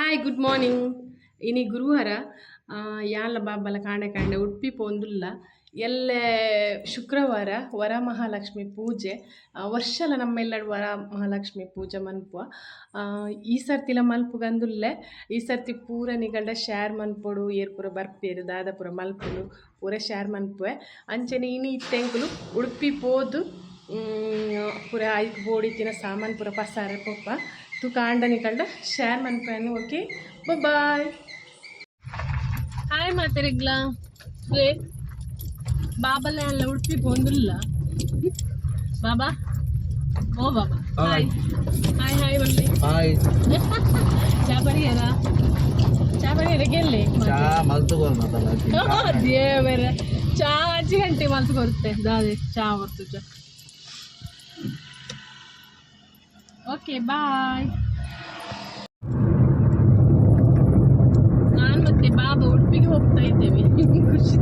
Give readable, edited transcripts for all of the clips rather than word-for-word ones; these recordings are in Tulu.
Hi, good morning. ಇನಿ ಗುರುವಾರ. ಯಾನ್ಲ ಬಾಬಲ ಕಾಂಡೆ ಕಾಂಡೆ ಉಡುಪಿ ಪೋಂದುಲ್ಲ. ಎಲ್ಲೆ ಶುಕ್ರವಾರ ವರಮಹಾಲಕ್ಷ್ಮಿ ಪೂಜೆ. ವರ್ಷಲ ನಮ್ಮ ವರ ಮಹಾಲಕ್ಷ್ಮಿ ಪೂಜೆ ಮನ್ಪುವ. ಈ ಸರ್ತಿಲ ಮಲ್ಪುಗಂದುಲ್ಲೆ. ಈ ಸರ್ತಿ ಪೂರ ನಿಗಲ್ಡ ಶೇರ್ ಮನ್ಪೊಡು. ಏರ್ ಪೂರ ಬರ್ಪೇರು, ದಾದ ಪೂರ ಮಲ್ಪುನು, ಪೂರ ಶೇರ್ ಮನ್ಪುವೆ. ಅಂಚನೆ ಇನಿ ಇತ್ತೆಂಕುಲು ಉಡುಪಿ ಪೋದು ಪೂರ ಐಕ್ ಬೋಡಿತ್ತಿನ ಸಾಮಾನು ಪೂರ ಪಸಾರ ಪೋಪ. ತೂಕ, ಆಂಡ ನಿಕಲ್ಡ ಶೇರ್ ಮನ್ಪುವೆನು. Okay, bye. ಹಾಯ್ ಮಾತೆರೆಗ್ಲಾ. ಬಾಬಲ ಎಲ್ಲ ಉಡುಪಿ ಪೋಂದುಲ್ಲ. ಬಾಬಾ, ಓ ಬಾಬಾ, ಹಾಯ್ ಹಾಯ್ ಹಾಯ್ ಬನ್ನಿ. ಹಾಯ್. ಚಾ ಬರಿಯರ, ಚಾ ಬರಿಯರ ಗೆಲ್ಲೆ. ಚಾ ಮಲ್ತು. ದೇವರೇ, ಚಾ ಅಜ್ಜಿ ಗಂಟೆ ಮಲ್ತು ಕೊರುತ್ತೆ ದಾದೆ ಚಾ ಹೊರ್ತು ಚಾ. Okay, bye. ನಾನು ಮತ್ತೆ ಬಾಬಾ ಉಡುಪಿಗೆ ಹೋಗ್ತಾ ಇದ್ದೇವೆ. ಖುಷಿ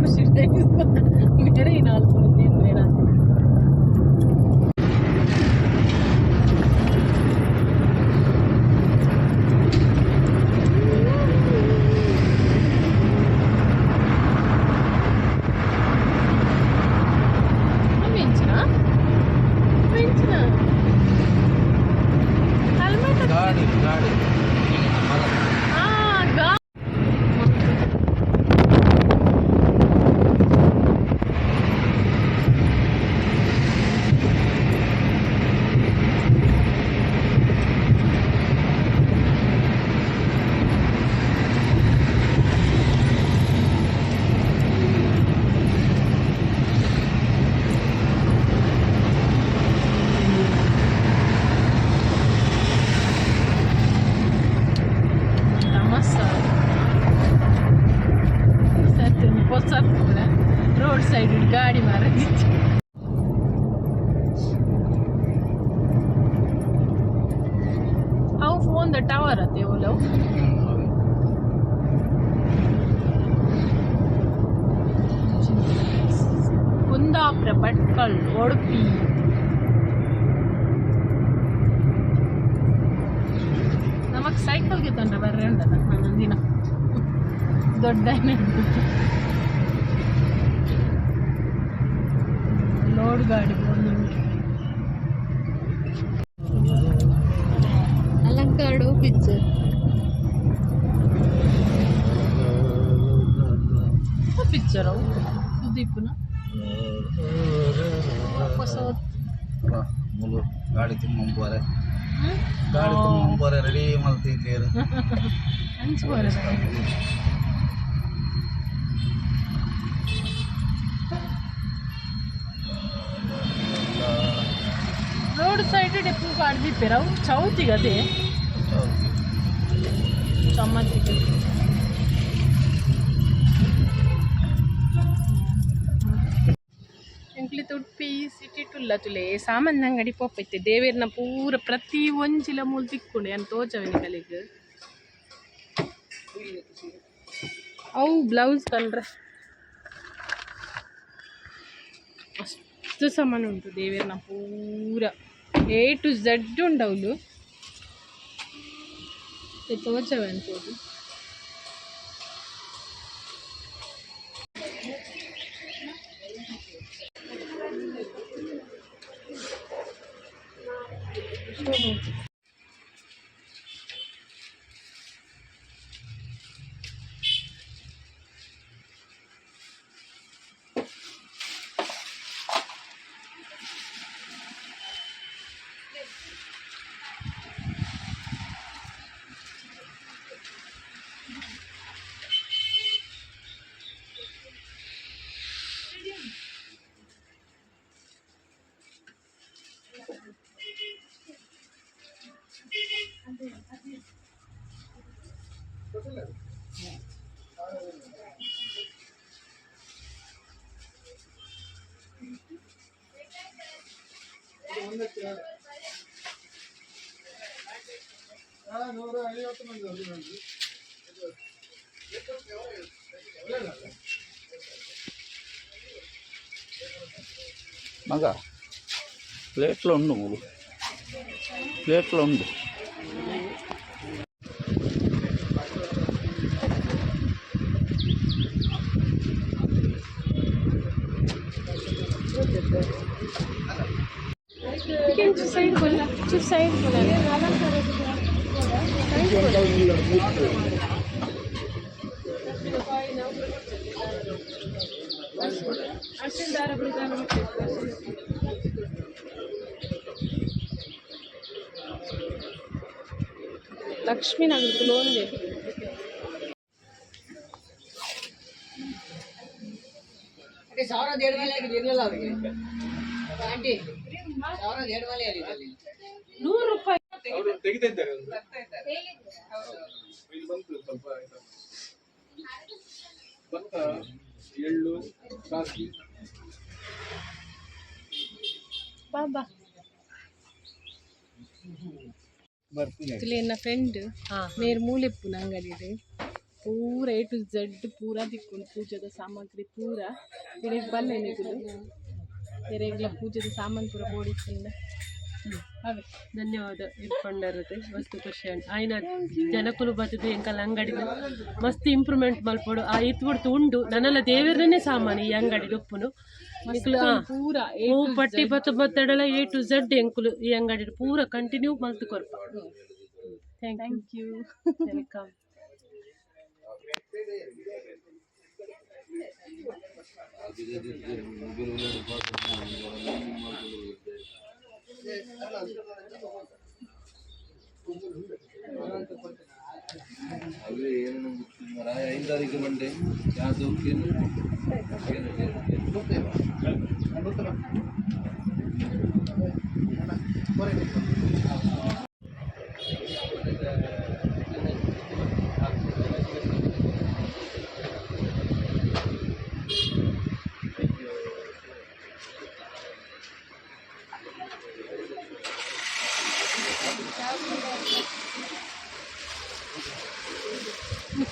ಖುಷಿ. ಬೇರೆ ನಾಲ್ಕು ಮಂದಿ ಬೇಡ. ಮಿಂಚಿನ ಮಿಂಚಿನ ಹೆಲ್ಮೆಟ್. ಗಾಡಿ ಗಾಡಿ. ಗಾ. ತಮಸ್ಸ ಸತ್ಯ ಹೊಸ ರೋಡ್ ಸೈಡ್ ಗಾಡಿ ಮಾರದಿತ್ತು. ಅವು ಫೋನ್ the tower ಅತ್ತೆ ಓಲವು. ಕುಂದಾಪುರ, ಭಟ್ಕಲ್, ಉಡುಪಿ. ನಮಗ್ ಸೈಕಲ್ಗೆ ತೊಂದರೆ ಬರ್ರೆ ಉಂಟಲ್ಲ ಒಂದೊಂದು ದಿನ ದೊಡ್ಡ ಲೋಡ್ ಗಾಡಿ ಬಂದುಂಟು. ಅಲಂಕಾರು ಪಿಕ್ಚರ್ ಪಿಕ್ಚರ್ ಅವು ಸುದೀಪ್ನ ಹೊಸ. ಮುಲು ಗಾಡಿ ತುಂಬ ಬೋರೆ, ಗಾಡಿ ತುಂಬ ಬೋರೆ ರೆಡಿ ಮಲ್ತಿದ್ದೀರು. ಅಂಚು ಬರೋದ. ರೋಡ್ ಸೈಡ್ ಡೆಪ್ಪು ಪಾಡ್ದಿಪ್ಪೆರ್. ಅವು ಚೌತಿಗೆ ಅದೇ ಚಮ್ಮತ್ತಿಗೆ. ಎಂಕ್ಲಿತ್ ಉಡುಪಿ ಸಿಟಿ ಟುಲ್ಲ ತುಲೆ ಸಾಮಾನ್ ಅಂಗಡಿ ಪೋಪೈತೆ. ದೇವೇರ್ನ ಪೂರ ಪ್ರತಿ ಒಂಜಿಲ ಮೂಲು ತಿಕ್ಕುಂಡು. ಯಾನ್ ತೋಜವೆ ನಿಕಲೆಗ್. ಅವು ಬ್ಲೌಸ್ ಕಲ್ರ ಅಷ್ಟು ಸಾಮಾನು ಉಂಟು. ದೇವೇರ್ನ ಪೂರ ಎ ಟು ಝೆಡ್ ಉಂಡು. ಅವ್ಲು ತೋಜವೆ ಅನ್ಬೋದು. ಮಗ, ಪ್ಲೇಟ್ಲ ಉಂಡು, ಮೂಲು ಪ್ಲೇಟ್ಲ ಉಂಡು. ಸೈಡ್. ಲಕ್ಷ್ಮೀ ನಗರ ಲೋನ್. 1002 ಮೇಲೆ ಆಗಿದೆ, ಇರಲಿಲ್ಲ ಅವರಿಗೆ ಆಂಟಿ. 1002 ಮೇಲೆ ಆಗಿದೆ ಅಲ್ಲಿ. 100 ರೂಪಾಯಿ. ಅವರು ತೆಗಿತಾ ಇದ್ದಾರೆ ಒಂದು. ಇಲ್ಲಿ ಬಂತು ಸ್ವಲ್ಪ ಇದು. ಭತ್ತ, ಎಳ್ಳು, ಸಾಸಿವೆ. ಬಾ ಬಾ. ಬರ್ತೀನಿ. ಆಕ್ಚುಲಿ ಎನ್ನ ಫ್ರೆಂಡ್ ಮೇರ್ ಮೂಲೆಪ್ಪುನ ಅಂಗಡಿಡ್ ಪೂರ ಎ ಟು ಝಡ್ ಪೂರ ತಿಕ್ಕುಂಡು, ಪೂಜೆದ ಸಾಮಗ್ರಿ ಪೂರ. ಇಡೆಗ್ ಬಲ್ಲೆ ನಿಗುಲು, ಎರೆಗ್ಲ ಪೂಜೆದ ಸಾಮಾನು ಪೂರ ಬೋಡಿತ್ತುಂಡ ಅವೇ. ಧನ್ಯವಾದ ಇರ್ಪಂಡರತೆ, ಮಸ್ತ್ ಖುಷಿ ಆಂಡ್ ಆಯ್ನ ಜನಕುಲು ಬತ್ತದು ಎಂಕಲ್ ಅಂಗಡಿ ಮಸ್ತ್ ಇಂಪ್ರೂವ್ಮೆಂಟ್ ಮಲ್ಪೊಡು. ಆ ಇತ್ಬಿಡ್ತು ಉಂಡು ನನ್ನಲ್ಲ ದೇವರನ್ನೇ ಸಾಮಾನು ಈ ಅಂಗಡಿ ಉಪ್ಪುನು ನಿಕುಲು ಪೂರ. ಹೂ ಪಟ್ಟಿ ಬತ್ತ ಬತ್ತಡಲ ಎ ಟು ಝಡ್ ಎಂಕುಲು ಈ ಅಂಗಡಿ ಪೂರ continue ಮಲ್ತು ಕೊರ್ಪ. Thank you. Thank you. Welcome. ಅವೇ ಏನು ಐದು ತಾರೀಕು ಮಂಡೆ ಯಾವುದು ಏನು ಏನು ಏನು.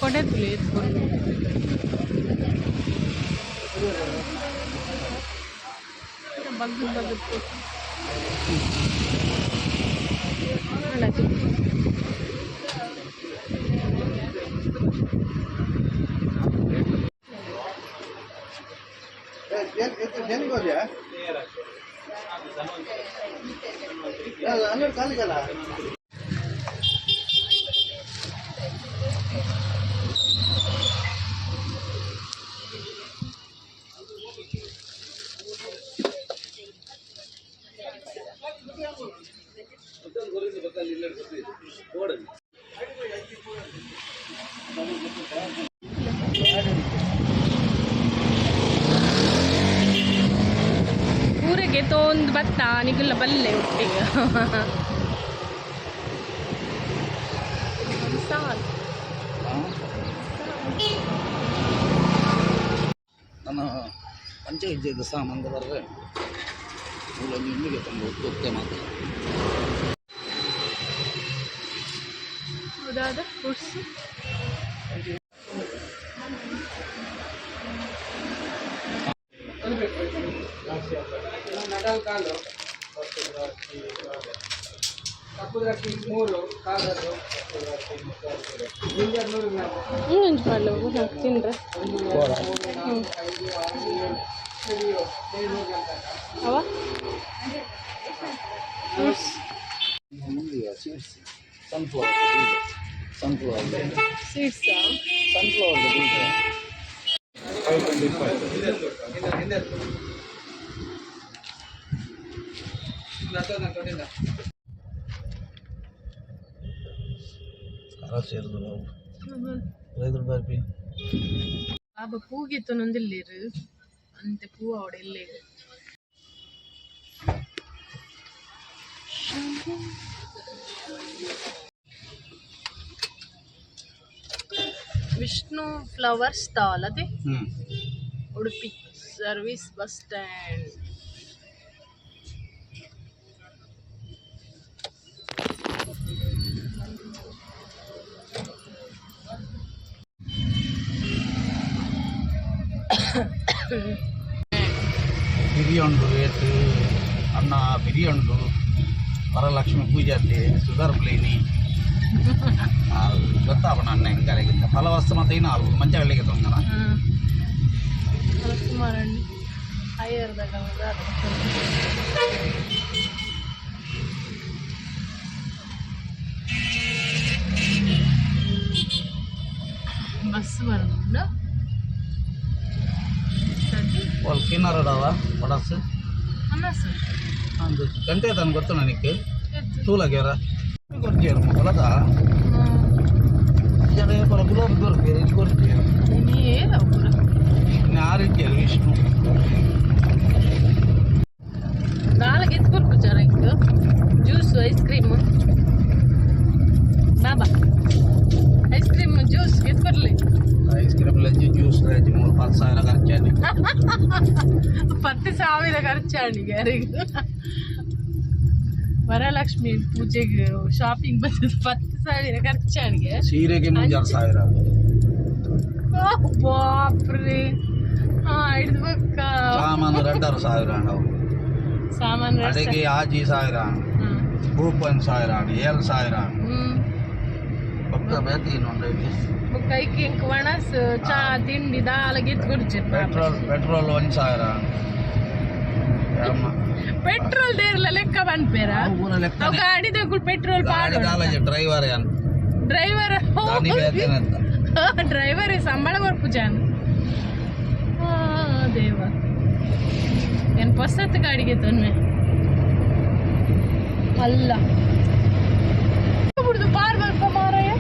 ಕೊಡೆ ತುಲಿ ಎತ್ಕೊಂಡು ಬಗ್ಗು ಬಗ್ಗು ಅಲ್ಲ. ಊರಿಗೆ ತೋಂದು ಬತ್ತ ನಿಗುಲ್ಲ ಬಲ್ಲೆ ಒಟ್ಟಿಗೆ ಸಾಲು. ನನ್ನ ಪಂಚ ಸಾಮಾನು ಬರ್ರೆ ಮೂಲ ನಿಮಗೆ ತುಂಬ ಗೊತ್ತೇ ಮಾತ್ರ. ಹೌದಾದ ಫ್ರೂಟ್ಸ್. ನಡಲ್ ಕಾಲು, ಕಪ್ಪು ದ್ರಾಕ್ಷಿ 3 ಕಾಲದ್ದು, ಜಿಂಜರ್ 100 ಗ್ರಾಮ್. ಇನ್ನೊಂದು ಪಲ್ಲು ತಿಂದ್ರೆ. 1, 2, 3, 4, 5, 6, 7, 7 ಗ್ರಾಮ್ ತನಕ. ಅವ ಫ್ರೂಟ್ಸ್. ಮುಂದೆ ಸೀಡ್ಸ್, ಸನ್ಫ್ಲವರ್ ಬೀಜ, ಸನ್ಫ್ಲವರ್. ಸ್ವೀಟ್ಸಾ? ಸನ್ಫ್ಲವರ್ ಬೀಜ. ಹಿಂದೆ ತೊಗೊಂಡಿಲ್ಲ. ಖಾರ ಸೇರಿದ್ರು ಬಾಬು 5 ರೂಪಾಯಿ ಪಿ. ಬಾಬಾ ಪೂಗೆತ್ತೊಂದಿಲ್ಲೇರು ಅಂತೆ ಪೂ ಅವಡೆ ಇಲ್ಲೇರು. ವಿಷ್ಣು ಫ್ಲವರ್ ಸ್ಟಾಲ್ ಅದೇ. ಹ್ಞೂ. Udupi service bus stand. ಬಿರಿಯೊಂಡು ರೇಟ್ ಅಣ್ಣ, ಬಿರಿಯೊಂಡು ವರಲಕ್ಷ್ಮಿ ಪೂಜೆ ಸುಧಾರ್ ಪ್ಲೇನಿ ಗೊತ್ತಾಪಣ ಅಣ್ಣ. ಹೆಂಗಾಲಿಗಿಂತ ಫಲವಸ್ತು ಮತ್ತೆ ಇನ್ನು ಆಲ್ವು ಮಂಚ ಹಳ್ಳಿಗೆ ತೊಂದಣ. ಸುಮಾರು ಐಯರ್ದಾಗ. ತಿನ್ನರಡವ ಪಡಸ್ ಅಂದು ಗಂಟೆ ತಾನು ಗೊತ್ತು ನನಗೆ ತೂಲಗ್ಯಾರ ಕೊರ್ಜೇರು ಮೊದಲದ ಜನ ಪರ ಗುಲಾಬಿ ಕೊರ್ಪೇರು ಇದು ಕೊರ್ಜೇರು ಯಾರಿದ್ದೇರು ವಿಷ್ಣು. ನಾಲ್ಕು ಎತ್ತು ಕೊರ್ಪುಚಾರ ಇತ್ತು ಜ್ಯೂಸ್, ಐಸ್ ಕ್ರೀಮ್. ಬಾಬಾ, ಐಸ್ ಕ್ರೀಮ್, ಜ್ಯೂಸ್ ಎತ್ತು ಕೊರ್ಲಿ. ಐಸ್ ಕ್ರೀಮ್ ಲಂಚಿ, ಜ್ಯೂಸ್ ಲಂಚಿ, 3-4 ಸಾವಿರ ಖರ್ಚಾಗಿ. 10,000 ಖರ್ಚಾಣಿಗೆ ಯಾರಿಗೂ. ವರಲಕ್ಷ್ಮಿ ಪೂಜೆಗೆ ಶಾಪಿಂಗ್ ಬಂದದ್ದು, 10,000 ಖರ್ಚಾಣಿಗೆ. ಸೀರೆಗೆ 3-6 ಸಾವಿರ. ಬಾಪ್ರಿ, ಹಾ ಹಿಡ್ದು ಬೊಕ್ಕ. ಸಾಮಾನು 2.5 ಸಾವಿರ ಅವು. ಸಾಮಾನು ಅಡಿಗೆ 6 ಸಾವಿರ, 1.5 ಸಾವಿರ, 7 ಸಾವಿರ. ಪಕ್ಕ ಬೇತಿ ಇನ್ನೊಂದು. ಬೊಕ್ಕ ಐಕ್ ಇಂಕ್ ಒಣಸ್, ಚಾ, ತಿಂಡಿ ದಾಲ ಗೆತ್ತು ಕೊಡ್ಚೆ. ಪೆಟ್ರೋಲ್, ಪೆಟ್ರೋಲ್ 1 ಸಾವಿರ. ಪೆಟ್ರೋಲ್ ದೇರ್ಲ ಲೆಕ್ಕ ಪನ್ಪೇರ? ಲೆಕ್ಕ. ಅವು ಗಾಡಿದಕ್ಕುಲು ಪೆಟ್ರೋಲ್ ಗಾಡಿ ಪಾಡೋಡು. ದಾಲ ಡ್ರೈವರ್ ಯಾನ್. ಡ್ರೈವರ್. ದಾನಿ ಬೇತೇನಂತ. ಡ್ರೈವರ್ ಸಂಬಳ ಕೊರ್ಪುಜಾನ್. ದೇವ, ಏನ್ ಪೊಸತ್ ಗಾಡಿಗೆ ತೊನ್ಮೆ ಅಲ್ಲ ಬಿಡುದು. ಪಾರ್ ಬರ್ಪ ಮಾರಾಯ,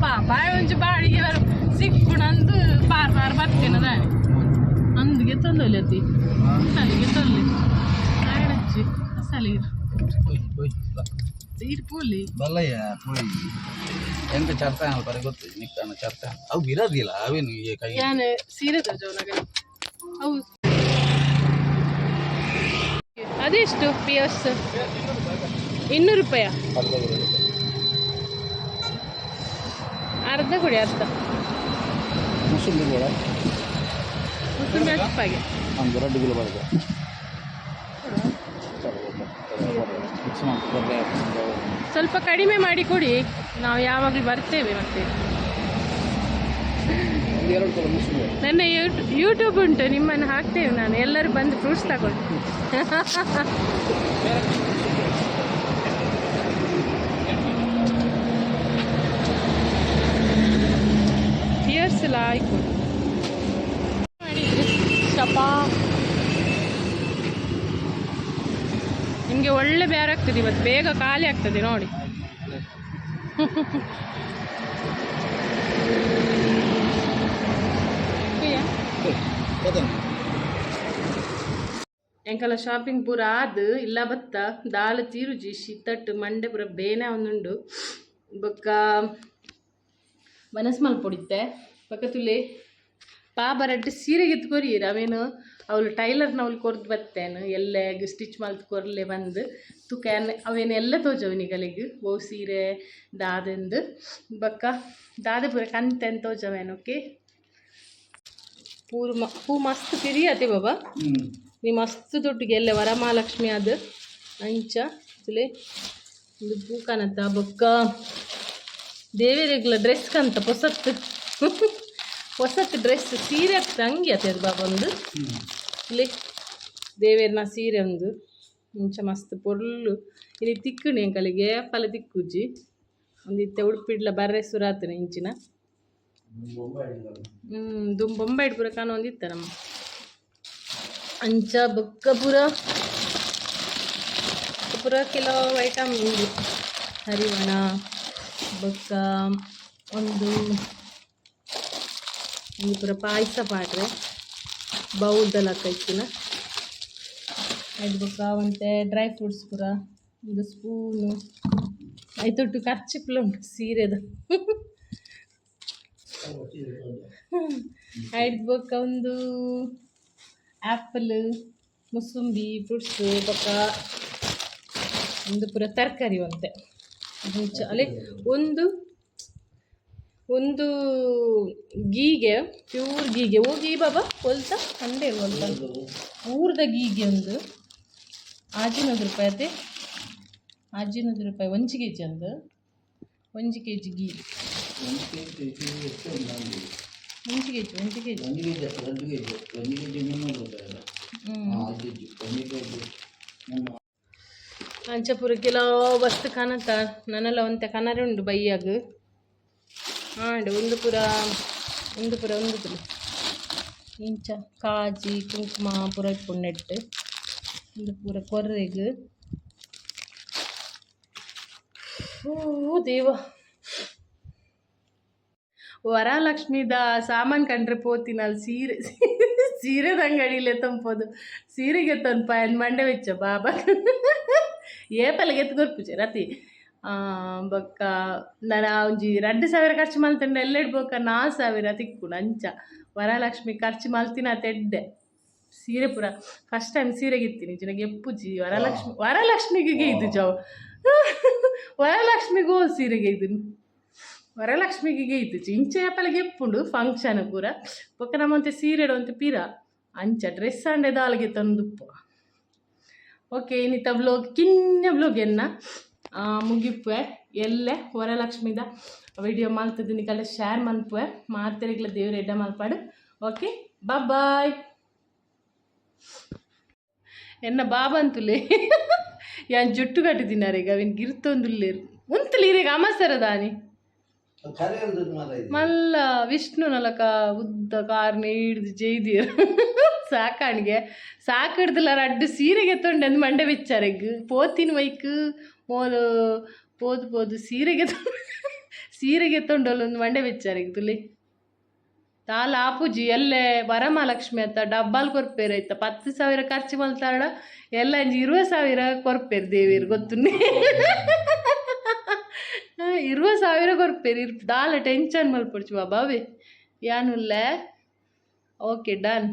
ಪಾಪ, ಒಂಚು ಬಾಡಿಗೆ ಬರ ಸಿಕ್ಕುಣಂದು ಪಾರ್ ಪಾರ್ ಬರ್ತೇನೆ ದಾನೆ. ಅಂದ್ಗೆ ತೊಂದೊಲಿ ಅತಿ ಅಸಲಿಗೆ ತೊಲ್ಲಿ ಆಯಣಚ್ಚಿ ಅಸಲಿಗೆ. ಹೋಯ್ ಹೋಯ್. ಇರ್ ಪೂಲಿ. ಬಲ್ಲಯ್ಯ ಹೋಯ್, ಎಂತ ಚರ್ತ ಪರಿ ಗೊತ್ತು ನಿಕ್ಕಾನ ಚರ್ತ ಅವು ಬಿರೋದಿಲ್ಲ ಅವೇನು ಈ ಕೈ. ಯಾನ್ ಸೀರೆ ತೋಜವನಾಗ ಹೌದು. ಅದೆಷ್ಟು ಪಿಯರ್ಸ್? 200 ರೂಪಾಯ? ಅರ್ಧ ಕೊಡಿ, ಅರ್ಧ. ಮುಸುಂಬಿ ಕೂಡ. ಮುಸುಂಬಿ 10 ರೂಪಾಯಿಗೆ. ಒಂದು 2 ಕಿಲೋ ಬರ್ತದೆ. ಮಿಕ್ಸ್ ಮಾಡಿ. ಸ್ವಲ್ಪ ಕಡಿಮೆ ಮಾಡಿ ಕೊಡಿ, ನಾವು ಯಾವಾಗಲೂ ಬರ್ತೇವೆ ಮತ್ತೆ. ಒಂದು 2 ಕಿಲೋ ಮುಸುಂಬಿ. ನನ್ನ ಯೂಟ್ಯೂಬ್ ಉಂಟು, ನಿಮ್ಮನ್ನು ಹಾಕ್ತೇವೆ ನಾನು. ಎಲ್ಲರೂ ಬಂದು ಫ್ರೂಟ್ಸ್ ತಗೊಳ್ಳಿ. ಪಿಯರ್ಸ್ ಎಲ್ಲ ಆಯ್ತು ಮಾಡಿದ್ರಿ ಶಪಾ. ನಿಮಗೆ ಒಳ್ಳೆ ಬೇರೆ ಆಗ್ತದೆ ಇವತ್ತು, ಬೇಗ ಖಾಲಿ ಆಗ್ತದೆ ನೋಡಿ. ಅಯ್ಯ. ಎಂಕಲ ಶಾಪಿಂಗ್ ಪೂರ ಆದ್ ಇಲ್ಲ ಬತ್ತ. ದಾಲ ತೀರುಜಿ, ಶೀತಟ್ಟು ಮಂಡೆ ಪೂರ ಬೇನೆ ಒಂದುಂಡು. ಬೊಕ್ಕ ಮನಸ್ಸು ಮಲ್ಪೊಡಿತ್ತೆ. ಬೊಕ್ಕ ತುಲೆ ಪಾಪ ರಡ್ಡ್ ಸೀರೆ ಗೆತ್ತು ಕೊರಿಯೆರ್. ಅವೇನು ಅವಳು ಟೈಲರ್ನ ಅವಳು ಕೊರ್ದು ಬತ್ತೇನು, ಎಲ್ಲೆ ಸ್ಟಿಚ್ ಮಲ್ತ್ ಕೊರ್ಲೆ ಬಂದು ತುಕ ಅವೇನು ಎಲ್ಲ ತೋಜವು ನಿಗಲಿಗ್ ಓ ಸೀರೆ ದಾದೆಂದು. ಬೊಕ್ಕ ದಾದೆ ಪೂರ ಕಂತೆನ್ ತೋಜವೇನು. ಓಕೆ, ಪೂರು ಮ ಪೂ ಮಸ್ತ್ ಪಿರಿ ಬಾಬಾ. ನೀ ಮಸ್ತ್ ದೊಡ್ಡಗೆ ಎಲ್ಲ ವರಮಹಾಲಕ್ಷ್ಮಿ ಅದು ಅಂಚ ತುಲೆ ಒಂದು ಪೂ ಕನತ. ಬೊಕ್ಕ ದೇವರಿಗ್ಲ ಡ್ರೆಸ್ ಕಂತ, ಪೊಸತ್ತು ಹೊಸತ್ ಡ್ರೆಸ್, ಸೀರೆ ಆಗ್ತದೆ, ಅಂಗಿ ಆತ ಅದು ಬಾಬಾ ಒಂದು. ಇಲ್ಲಿ ದೇವೇರ್ನ ಸೀರೆ ಒಂದು. ಇಂಚ ಮಸ್ತ್ ಪೊರ್ಲು ಇಲ್ಲಿ ತಿಕ್ಕುಣಿ ಎಂಕಲಿಗೆ ಏಪಲ ತಿಕ್ಕುಜಿ. ಒಂದು ಇತ್ತೆ ಉಡುಪಿಡ್ಲ ಬರ್ರೆ ಸುರಾತನ ಇಂಚಿನ. ದುಂಬ್ ಬೊಂಬೈಡ್ ಪೂರ ಕಾಣೊಂದಿತ್ತ ನಮ್ಮ ಅಂಚ. ಬೊಕ್ಕ ಪೂರ ಪೂರ ಕೆಲವು ಐಟಮ್ ಉಂಡು, ಹರಿವಣ. ಬೊಕ್ಕ ಒಂದು ಒಂದು ಪೂರ ಪಾಯಸ ಪಾಡ್ರೆ ಬೌಲ್ದ ಲೆಕ್ಕ ಇತ್ತಿನ ಐದು. ಬೊಕ್ಕ ಒಂತೆ ಡ್ರೈ ಫ್ರೂಟ್ಸ್ ಪೂರ, ಒಂದು ಸ್ಪೂನು, ಐತೊಟ್ಟು ಖರ್ಚಿಪ್ಲ ಉಂಟು ಸೀರೆದ. ಐದು ಬೊಕ್ಕ ಒಂದು ಆ್ಯಪಲ್, ಮುಸುಂಬಿ, ಫ್ರೂಟ್ಸ್. ಬೊಕ್ಕ ಒಂದು ಪೂರ ತರಕಾರಿ ಒಂತೆ. ಅಂಚ ಅಲ್ಲಿ ಒಂದು ಒಂದು ಗೀಗೆ, ಪ್ಯೂರ್ ಗೀಗೆ. ಓ ಗೀ ಬಾಬಾ ಒಲ್ತ ಅಂದೇ ಒಲ್ತ ಊರ್ದ ಗೀಗೆ ಒಂದು 600 ರೂಪಾಯಿ ಅದೇ. 600 ರೂಪಾಯಿ 1 ಕೆಜಿ ಅಂದು, 1 KG ghee. 1 KG, 1 KG. 1 KG, 2 KG, 1 KG 300 ರೂಪಾಯಿ. 1 ಕೆಜಿ, 1 ಕೆಜಿ. ಅಂಚ ಪೂರ ಕೆಲವು ವಸ್ತು ಕನತ ನನಲ ಒಂತೆ ಕನರೆ ಉಂಡು ಬಯ್ಯಾಗ ಆಂಡ್ ಒಂದು ಪೂರ ಒಂದು ಪೂರ ಒಂದು ತುಲು. ಇಂಚ ಕಾಜಿ ಕುಂಕುಮ ಪೂರ ಇಪ್ಪುಂಡು ನೆಟ್ಟ್. ಉಂದು ಪೂರ ಕೊರ್ರೆಗ್. ಓ ದೇವ, ವರಲಕ್ಷ್ಮಿದ ಸಾಮಾನ್ ಕಂಡ್ರೆ ಪೋತಿನಲ್. ಸೀರೆ, ಸೀರೆದ ಅಂಗಡಿಲೇ ತಂಪೋದು ಸೀರೆಗೆ ತನ್ಪ ಮಂಡೆ ಬೆಚ್ಚ ಬಾಬಾ ಏಪಲ ಗೆತ್ತು ಕೊರ್ಪುಜೆ ರತಿ. ಬೊಕ್ಕ ನನ ಒಂಜಿ 2000 ಖರ್ಚು ಮಲ್ತಂಡ ಎಲ್ಲೆಡ್ ಬೊಕ್ಕ 4000 ತಿಕ್ಕುಂಡು. ಅಂಚ ವರಲಕ್ಷ್ಮಿ ಖರ್ಚು ಮಲ್ತಿನ ತೆಡ್ಡೆ. ಸೀರೆ ಪೂರ ಫಸ್ಟ್ ಟೈಮ್ ಸೀರೆಗೆ ಇತ್ತೀನಿ ಜಿನಗೆ ಎಪ್ಪುಜಿ. ವರಲಕ್ಷ್ಮಿ, ವರಲಕ್ಷ್ಮಿಗೆ ಇದು ಜಾವ್ ವರಲಕ್ಷ್ಮಿಗೂ ಸೀರೆಗೆ ಇದು ವರಲಕ್ಷ್ಮಿಗೆ ಇತ್ತು. ಇಂಚ ಏಪಲಗೆ ಎಪ್ಪುಂಡು ಫಂಕ್ಷನ್ ಪೂರ. ಬೊಕ್ಕ ನಮ್ಮಂತೆ ಸೀರೆ ಒಂತೆ ಪಿರ ಅಂಚ ಡ್ರೆಸ್ ಅಂಡೆ ದಾಲ್ಗೆ ತಂದುಪ್ಪ. ಓಕೆ, ಇನ್ನಿತ ವ್ಲೋಗ್, ಕಿನ್ನ ವ್ಲೋಗ್ ಎನ್ನ ಮುಗಿಪ್ಪೆ. ಎಲ್ಲೆ ವರಲಕ್ಷ್ಮಿದ ವಿಡಿಯೋ ಮಲ್ತದಿನಿ ಕಲ್ಲ ಶೇರ್ ಮನ್ಪುವೆ. ಮಾತೆರೆಗ್ಲ ದೇವ್ರ ಎಡ್ಡ ಮಲ್ಪಾಡು. Okay, boy. ಎನ್ನ ಬಾಬಂತುಲೆ ಯಾನ್ ಜುಟ್ಟು ಕಟ್ಟಿದಿನಾರೀಗ ಅವಿನ್ ಗಿರ್ತೊಂದುಲ್ಲೇರು ಉಂತುಲಿ ಇರೆಗ್ ಅಮಸರ ದಾನಿ. ಮಲ್ಲ ವಿಷ್ಣು ನಲಕ ಉದ್ದ ಕಾರ್ನ ಹಿಡ್ದು ಜೈದಿರ್ ಸಾಕಾಣಿಗೆ ಸಾಕಿಡ್ದಲ್ಲ. ರಡ್ಡು ಸೀರೆಗೆ ತೊಂಡೆ ಮಂಡೆ ಬೆಚ್ಚಾರೆಗ್ ಪೋತಿನ ವೈಕ್ ಮೋಲು ಪೋದು ಪೋದು ಸೀರೆಗೆ ಸೀರೆಗೆ ತೊಂಡೊಲೊಂದು ಮಂಡೆ ಬೆಚ್ಚಾರೆಗ್ ತುಲಿ ತಾಲ ಆಪುಜಿ. ಎಲ್ಲೆ ವರಮಹಾಲಕ್ಷ್ಮಿ ಅತ್ತ ಡಬ್ಬಲ್ ಕೊರ್ಪೇರು ಐತ. 10,000 ಖರ್ಚು ಮಲ್ತಾಡ ಎಲ್ಲ ಒಂಜಿ 20,000 ಕೊರ್ಪೇರು ದೇವೇರು ಗೊತ್ತುನ್ನಿ. 20,000 ಕೊರ್ಪೇರು ಇರ್ ದಾಲ ಟೆನ್ಷನ್ ಮಲ್ಪೊಡ್ಚಿ ಬಾಬಾವೆ. ಯಾನುಲ್ಲೆ, ಓಕೆ, ಡನ್.